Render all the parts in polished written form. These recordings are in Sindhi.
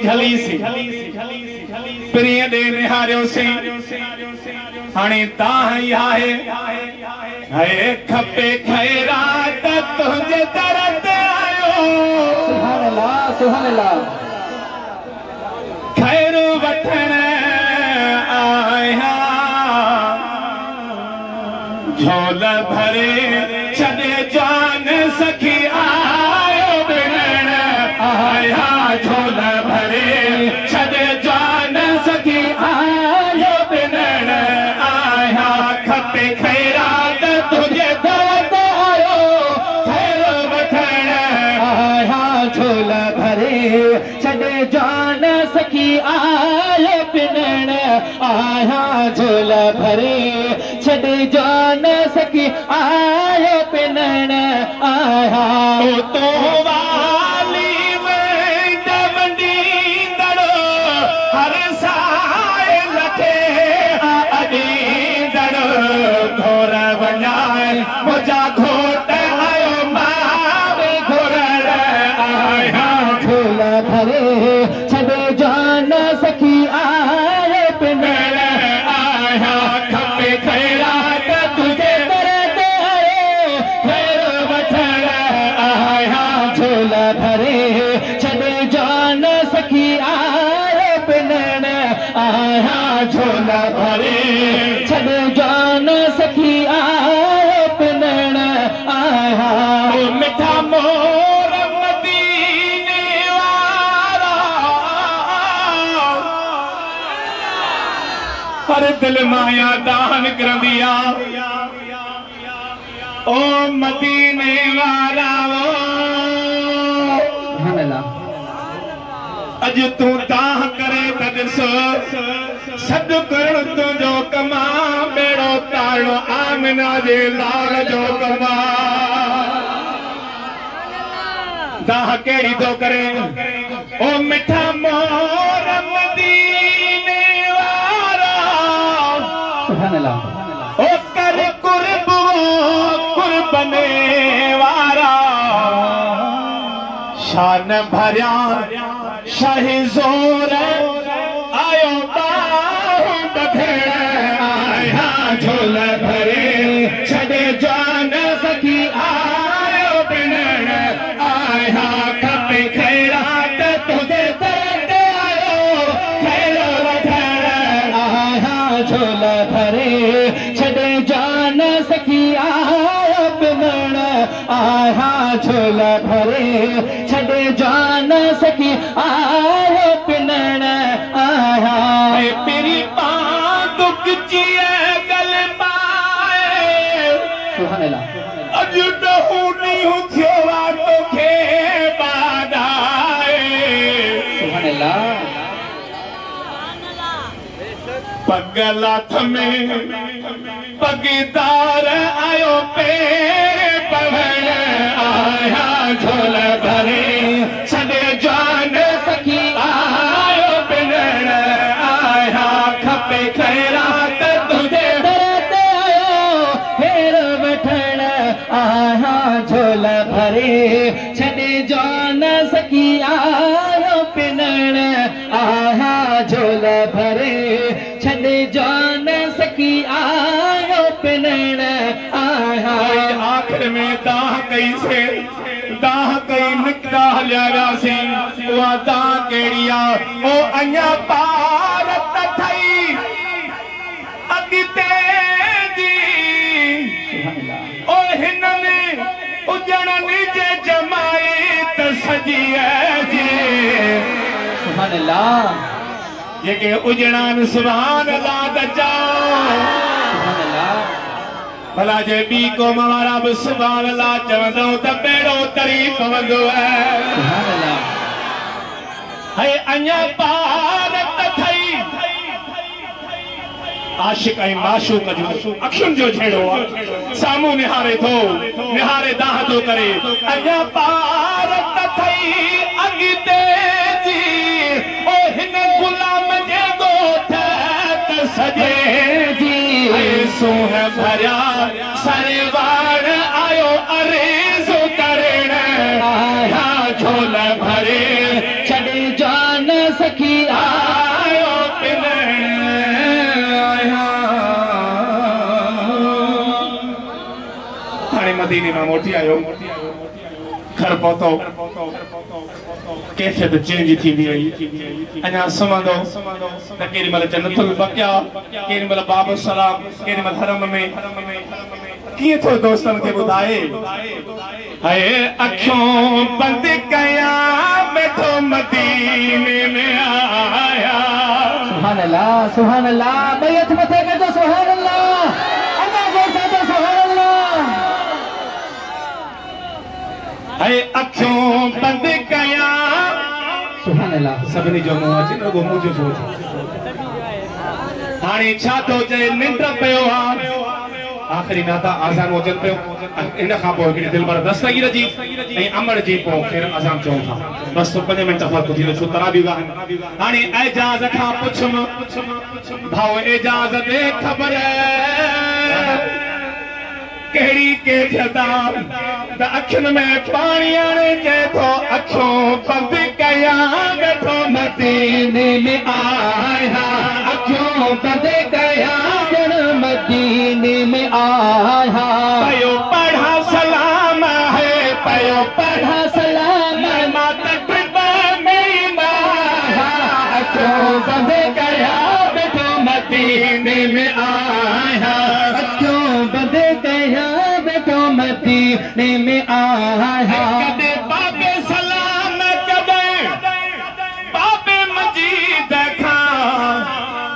جهليسين، پرينء ڏي نهاريوسين، هاڻي دانهن اها آهي، هي کپي خيرات تنهنجي در تي آيو. سبحان الله سبحان الله. خير وٺڻ آهيان، جهول ڀري ڇڏي جان سخي آيو پنڻ آهيان، جهول ڀري ڇڏي جان سخي آيو پنڻ آهيان، کپي خيرات تنهنجي در تي آيو، خير وٺڻ آهيان، جهول ڀري ڇڏي جان سخي آيو پنڻ آهيان، جهول ڀري ڇڏي جان سخي آيو پنڻ آهيان. او تو والي ونڊ ونڊيندڙ، هر سائل کي اڏيندڙ، گهور وڃائي منهنجا گهوٽ آيو، مان به گهرڻ آهيان. جهول ڀري ڇڏي جان سخي آيو پنڻ آهيان، کپي خيرات تنهنجي در تي آيو، خير وٺڻ آهيان، جهول ڀري ڇڏي جان سخي آيو پنڻ آهيان، جهول ڀري ڇڏي جان سخي آيو پنڻ آهيان. او مٺا مور مديني وارا، هر دل مايا دانهن نڪرندي آ، او مديني وارا سبحان الله. اڄ تون دانهن ڪري ته ڏس، سڏ ڪرڻ تنهنجو ڪم آ، ٻيڙو تارڻو آمنا جي لال جو ڪم آ. دانهن ڪهڙي ٿو ڪري؟ او مٺا مور مديني وارا، سبحان الله. او ڪر قرب قربني وارا، شان ڀريا شاهي زور آيو، ٻانهون ٻڌڻ آهيان، جهول ڀري ڇڏي جان سخي آيو پنڻ آهيان، کپي خيرات تنهنجي در تي آيو، خير وٺڻ آهيان، جهول ڀري ڇڏي جان سخي آيو پنڻ آهيان، جهول ڀري ڇڏي جان سخي آيو پنڻ آهيان. ۽ پرين پاند ڳچيءَ ڳل پائي، سبحان الله. اڄ ڏهون ڏينهن ٿيو آ توکي ٻاڏائي. سبحان الله. پڳ لاٿم پڳدار آيو، پير پوڻ آهيان، جهول ڀري ڇڏي جان سخي آيو پنڻ آهيان، کپي خيرات تنهنجي در تي آيو، خير وٺڻ آهيان، جهول ڀري ڇڏي جان سخي آيو پنڻ آهيان، جهول ڀري ڇڏي جان سخي آيو پنڻ آهيان. آخر ۾ دانهن ڪئي سي، دانهن ڪئي، نڪتا هليا وياسين، اها دانهن ڪهڙي آ؟ او اڃا پار ته ٺهي اڳتي جي، سبحان الله. او هنن اجڙن جي جماعت سڄي جي. سبحان الله. جيڪي اجڙان، سبحان الله ته چئو. سبحان الله. ڀلا جي ٻي قوم وارا به سبحان الله چوندؤ ته ٻيڙو تري پوندو آهي. سبحان الله. هي اڃا پار ته ٿئي، عاشق ۽ معشوق جو اکين جو جهيڙو آ، سامهون نهاري ٿو، نهاري دانهن ٿو ڪري، اڃا پار ته ٿئي اڳتي جي، او هن غلام جي ڳوٺ ته سڄي جي. ۽ سونهن ڀريا سرواڻ آيو عرض ڪرڻ آهيان، جهول ڀري ڇڏي جان सखी आयो पिनण आहियां। हाणे मदीने मां मोटी आयो, घर पहुतो, कैफियत चेंज थी वई। अञा सुम्हंदो त केॾी महिल जन्नतुल बकिया, केॾी महिल बाब सलाम, केॾी महिल हरम में। कीअं थो दोस्तनि खे ॿुधाए? हाय अखियूं बंदि कयां वेठो मदीने में आया। सुभान अल्लाह, सुभान अल्लाह। ॿई हथ मथे कजो सुभान अल्लाह। अञा ज़ोर सां चओ सुभान अल्लाह। हाय अखियूं बंदि कयां। सुभान अल्लाह। सभिनी जो मुंहुं अचे, रुगो मुंहिंजो छो अचे? हाणे छा थो चए? निंड पियो आहे। आख़िरी नाता आज़ान अचनि पियो। इन खां पोइ हिकिड़ी दिलबर दस्तगीर जी ऐं अमर जी पोइ ख़ैर अज़ान चऊं था। बसि 5 मिंट फ़र्क़ु थी वियो, छो तराबी आहिनि। हाणे एजाज़ खां पुछुमि, भाऊ एजाज़ ॾे ख़बर कहिड़ी कैफियत आहे? त अखियुनि में पाणी आणे चए थो अखियूं बंदि कयां वेठो मदीने में आया। अखियूं बंदि कयां ॼण मदीने में आया। पियो पढ़ा सलाम है, पियो पढ़ा सलाम माता में आया। अखियूं बंदि कयां वेठो मदीने में आया। अखियूं बंदि कयां वेठो मदीने में आया। कॾहिं बाबे सलाम, कॾहिं बाबे मजीद खां,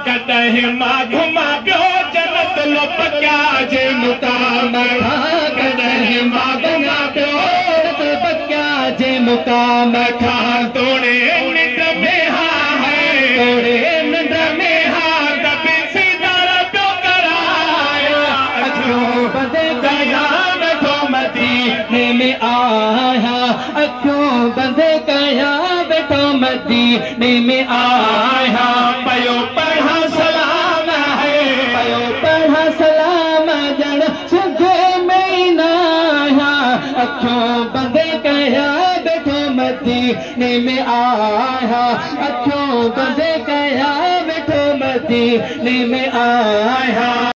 कॾहिं मां घुमां पियो जन्नतुल बकिया जे मुकाम खां। कॾहिं मां घुमां पियो जन्नतुल बकिया जे मुकाम खां। तोड़े निंड में हा है, तोड़े निंड में हा दबे सीदार पियो कराया। अखियूं बंदि कयां वेठो मदीने में आया। अखियूं बंदि कयां वेठो मदीने में आया। पियो पढ़ा सलाम है, पियो पढ़ा सलाम ॼण सुघे में न आया। अखियूं बंदि कयां वेठो मदीने में आया। अखियूं बंदि कयां वेठो मदीने में आया।